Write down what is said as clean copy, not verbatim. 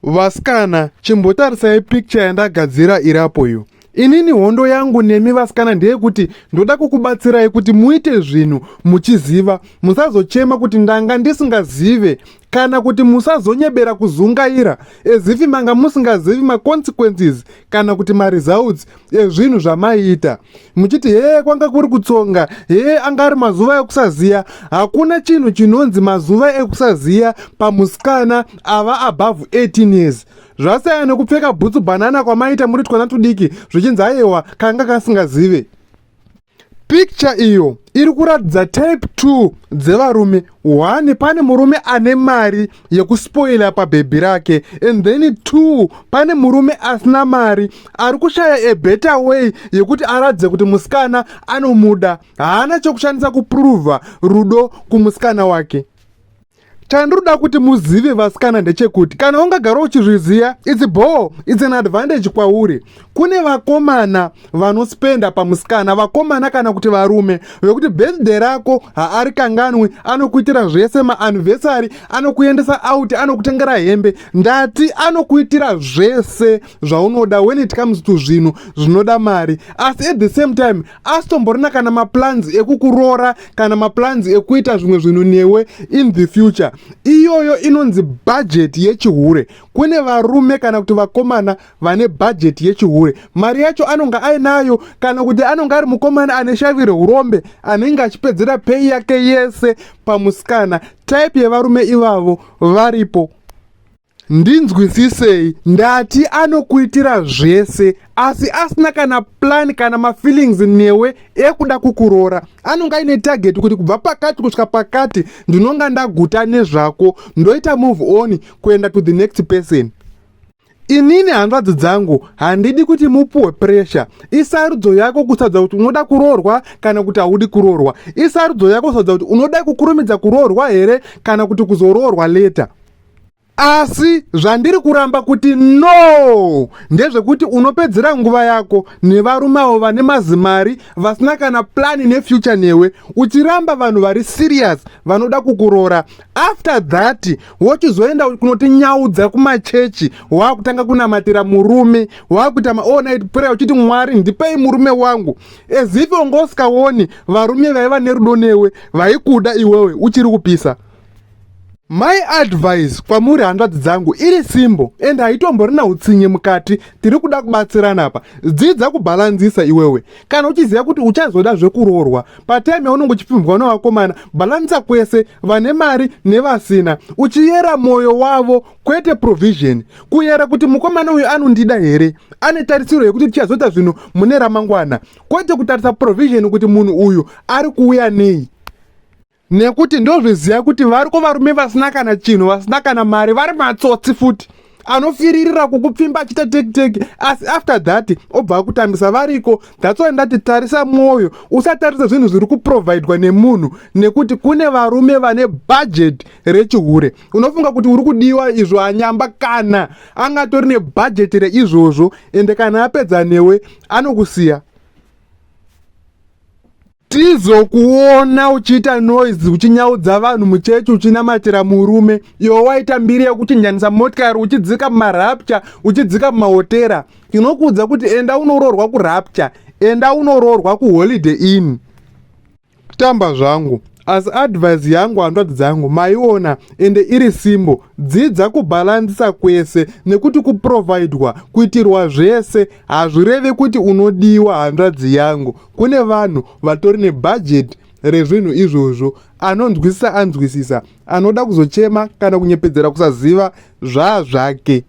Vasikana chimbotarisai picture yandagadzira irapo iyo. Inini hondo yangu nemi vasikana ndeyekuti ndoda kukubatsirai kuti muite zvinhu muchiziva, musazochema kuti ndanga ndisingazive kana kuti musazonyebera kuzungaira as if manga musingazivi maconsequences kana kuti maresults ezvinhu zvamaiita muchiti hee kwanga kuri kutsonga, hee anga ari mazuva ekusaziya. Hakuna chinhu chinonzi mazuva ekusaziya pamusikana ava above 18 years. Zvasiyana nekupfeka bhutsu banana kwamaita muri twana tudiki zvichinzi aiwa kanga kasingazive. Picture iyo iri kuratidza type 2 dzevarume. 1 pane murume ane mari yekuspoila pabhebhi rake, and then 2 pane murume asina mari ari kushaya a better way yekuti aratidze kuti musikana anomuda. Haana chokushandisa kupruvha rudo kumusikana wake. Chandinoda kuti muzive vasikana ndechekuti kana ungagara uchizviziva, it's ball, it's an advantage kwauri. Kune vakomana vanospenda pamusikana, vakomana kana kuti varume vekuti birthday rako haari kanganwi, anokuitira zvese, maanniversary anokuendesa out, anokutengera hembe, ndati anokuitira zvese zvaunoda when it comes to zvinhu zvinoda mari. Asi at the same time asitomborina kana maplans ekukuroora kana maplans ekuita zvimwe zvinhu newe in the future. Iyoyo inonzi budget yechihure. Kune varume kana kuti vakomana vane budget yechihure. Mari yacho anonga ainayo, kana kuti anonga ari mukomana ane shavi reurombe anenge achipedzera pay yake yese pamusikana. Type yevarume ivavo varipo. Ndinzwisisei, ndati anokuitira zvese asi asina kana plan kana mafeelings newe ekuda kukuroora. Anonga aine target kuti kubva pakati kusvika pakati ndinonga ndaguta nezvako, ndoita move on kuenda to the next person. Inini hanzvadzi dzangu handidi kuti mupuwe pressure. Isarudzo yako kusadza kuti unoda kuroorwa kana kuti haudi kuroorwa. Isarudzo yako kusadza kuti unoda kukurumidza kuroorwa here kana kuti kuzoroorwa later. Asi zvandiri kuramba kuti no ndezvekuti unopedzera nguva yako nevarume avo vane mazimari vasina kana plani nefuture newe, uchiramba vanhu vari serious vanoda kukuroora. After that wochizoenda kunotinyaudza kumachechi, waakutanga kunamatira murume, waakuita maall night prayer uchiti Mwari ndipei murume wangu, as if wanga usikaoni varume vaiva nerudo newe vaikuda iwewe uchiri kupisa. My advice kwamuri hanzvadzi dzangu iri simple and haitomborina utsinye mukati, tiri kuda kubatsirana apa. Dzidza kubhalanzisa iwewe. Kana uchiziva kuti uchazoda zvekuroorwa, patime yaunenge uchipfimbwa nevakomana, bhalanzisa kwese vane mari nevasina, uchiyera mwoyo wavo kwete provision. Kuyera kuti mukomana uyu anondida here, ane tarisiro yekuti tichazoita zvinhu mune ramangwana, kwete kutarisa provision kuti munhu uyu ari kuuya nei. Nekuti ndozviziva kuti variko varume vasina kana chinhu, vasina kana mari, vari matsotsi futi, anofiririra kukupfimba achiita tekiteki, asi after that obva akutambisa. Variko. That's why ndati tarisa mwoyo, usatarisa zvinhu zviri kuprovhaidwa nemunhu, nekuti kune varume vane budget rechihure. Unofunga kuti uri kudiwa izvo anyamba kana angatori nebhajeti reizvozvo, ende kana apedza newe anokusiya. Tizokuona uchiita noise uchinyaudza vanhu muchechi uchinamatira murume, iwe waita mbiri yekuchinjanisa motikari uchidzika mumarapture, uchidzika mumahotera. Tinokuudza kuti enda unoroorwa kuRapture, enda unoroorwa kuHoliday Inn. Tamba zvangu, asi advice yangu hanzvadzi dzangu maiona ende iri simple. Dzidza kubhalanzisa kwese, nekuti kuprovhaidwa kuitirwa zvese hazvirevi kuti unodiwa. Hanzvadzi yangu, kune vanhu vatori nebhajeti rezvinhu izvozvo. Anonzwisisa anzwisisa, anoda kuzochema kana kunyepedzera kusaziva zvaazvake.